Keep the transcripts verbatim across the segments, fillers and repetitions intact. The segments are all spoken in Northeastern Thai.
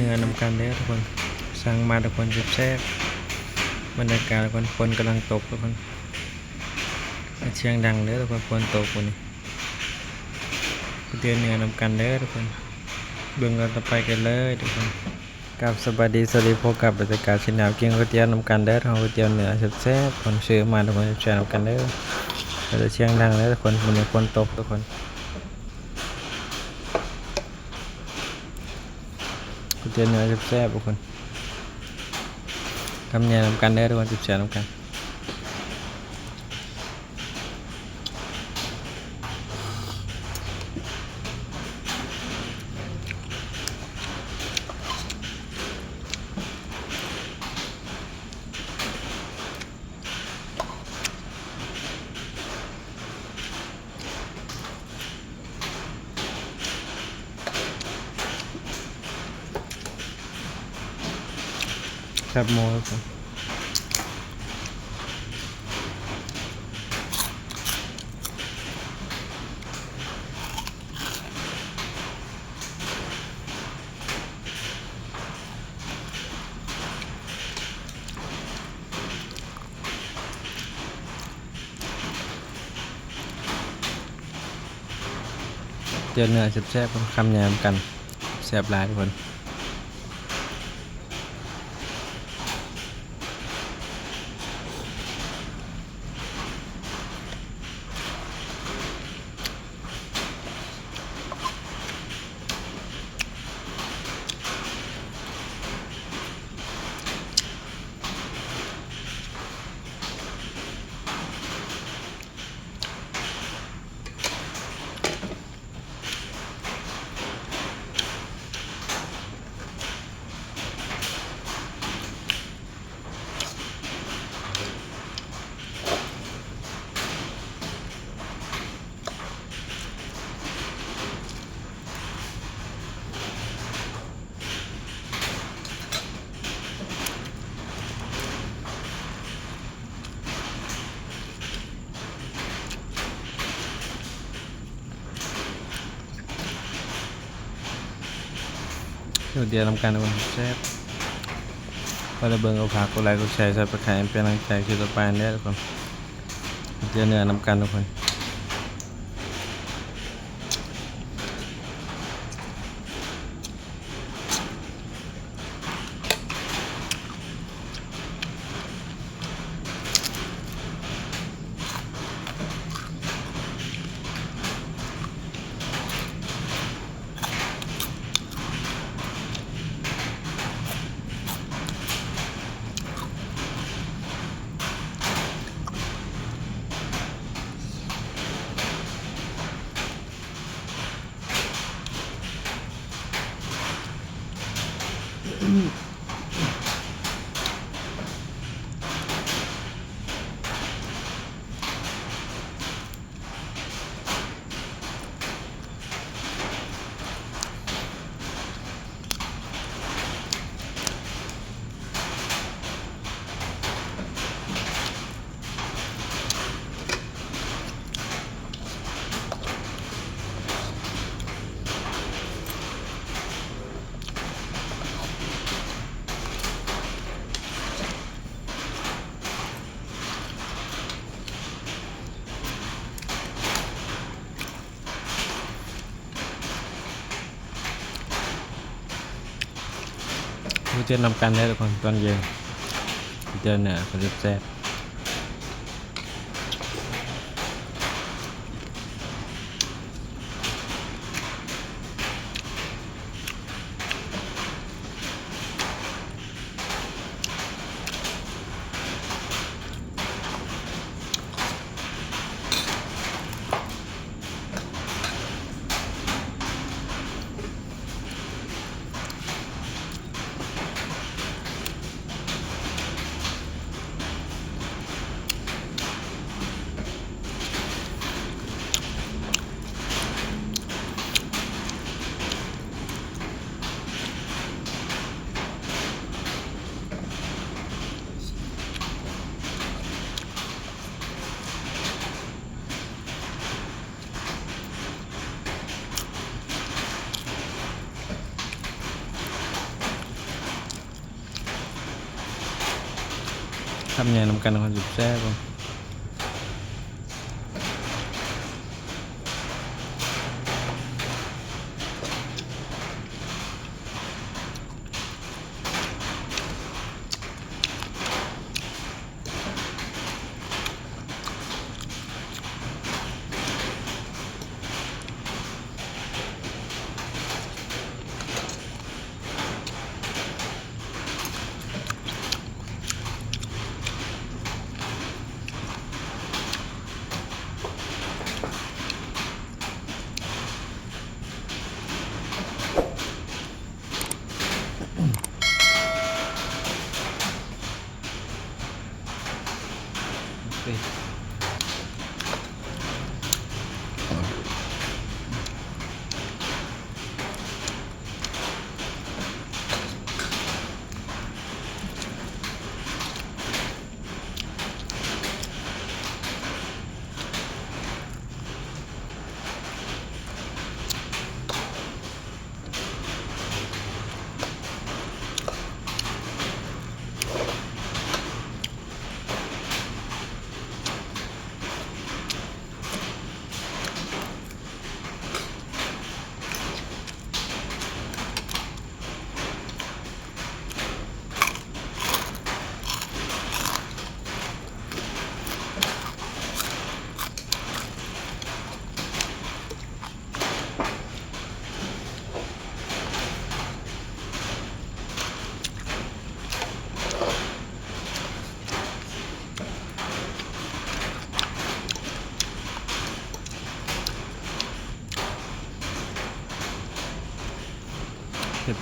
เนื้อนำกันเด้อทุกคน สั่งมาทุกคน แซ่บๆ บรรยากาศทุกคน ฝนกำลังตกทุกคน เสียงดังเด้อทุกคน ฝนตกวันนี้ ก๋วยเตี๋ยวเนื้อนำกันเด้อทุกคน เบิ่งตอนต่อไปกันเลยทุกคน ครับ สบายดี สวัสดี พบกับบรรยากาศ Channel กินก๋วยเตี๋ยวนำกันเด้อทุกคน ก๋วยเตี๋ยวเนื้อแซ่บๆ คนซื้อมาทุกคน แซ่บๆ นำกันเด้อ เดี๋ยวเสียงดังเด้อทุกคน วันนี้ฝนตกทุกคน ก๋วยเตี๋ยวเนื้อแซ่บๆ ทุกคน คำใหญ่นำกันเด้อทุกคน แซ่บๆ นำกัน แคบหมูครับผม เจอเนื้อแซ่บๆ คำใหญ่นำกัน แซ่บหลายทุกคน ก๋วยเตี๋ยวนำกันทุกคน แซ่บ พอได้เบิ่งก็ฝากกดไลค์กดแชร์ Subscribe เป็นกำลังใจคลิปต่อไปเด้อทุกคน ก๋วยเตี๋ยวเนื้อนำกันทุกคน ก๋วยเตี๋ยวนำกันเด้อทุกคน ตอนเย็น ก๋วยเตี๋ยวเนื้อ แซ่บๆ เ คำใหญ่นำกัน คนแซ่บๆ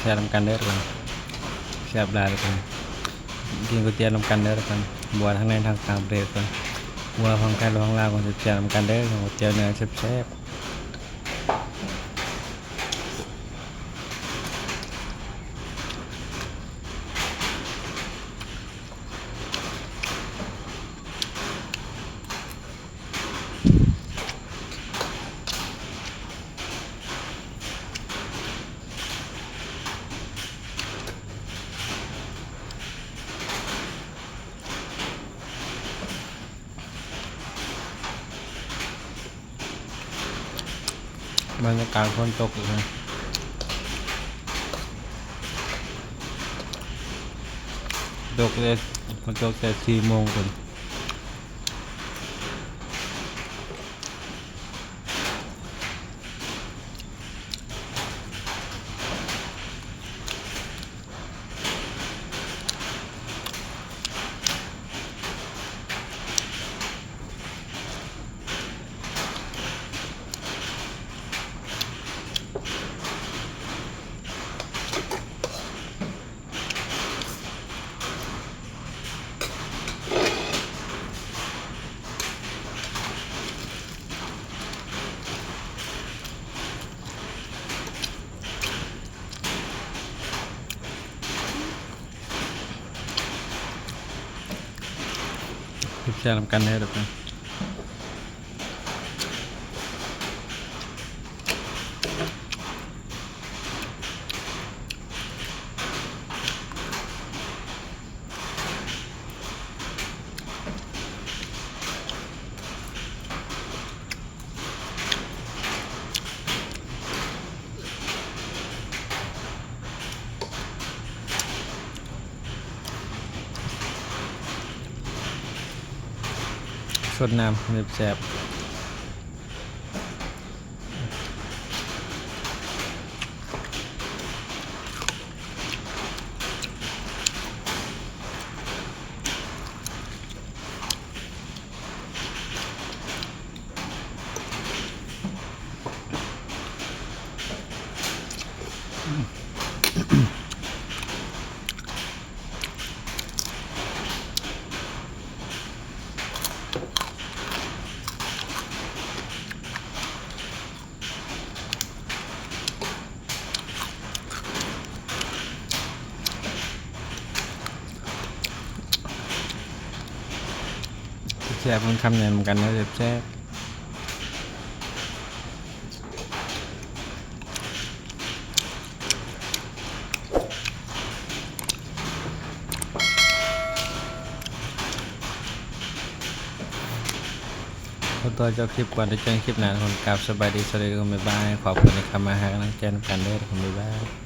แซ่บๆ นำกันเด้อทุกคน แซ่บหลายทุกคน กินก๋วยเตี๋ยวนำกันเด้อทุกคน บ่ว่าทั้งในทั้งต่างประเทศทุกคน บ่ว่าฝั่งไทยหรือฝั่งลาวก็แซ่บๆ นำกันเด้อ ก๋วยเตี๋ยวเนื้อแซ่บๆ บรรยากาศฝนตกอีกนะ ตกเลย ฝนตกแต่สี่โมงพุ้น แซ่บๆ นำกันเด้อทุกคน สดน้ำแซ่บๆ แซ่บๆ มันคำใหญ่เหมือนกันนะ แซ่บๆ แ ขอตัวจบคลิปก่อน เดี๋ยวเจอกันคลิปหน้าทุกคนครับ สบายดี สวัสดีทุกคน บ๊ายบาย ขอบคุณที่เข้ามาให้กำลังใจนำกันเด้อทุกคน บ๊ายบาย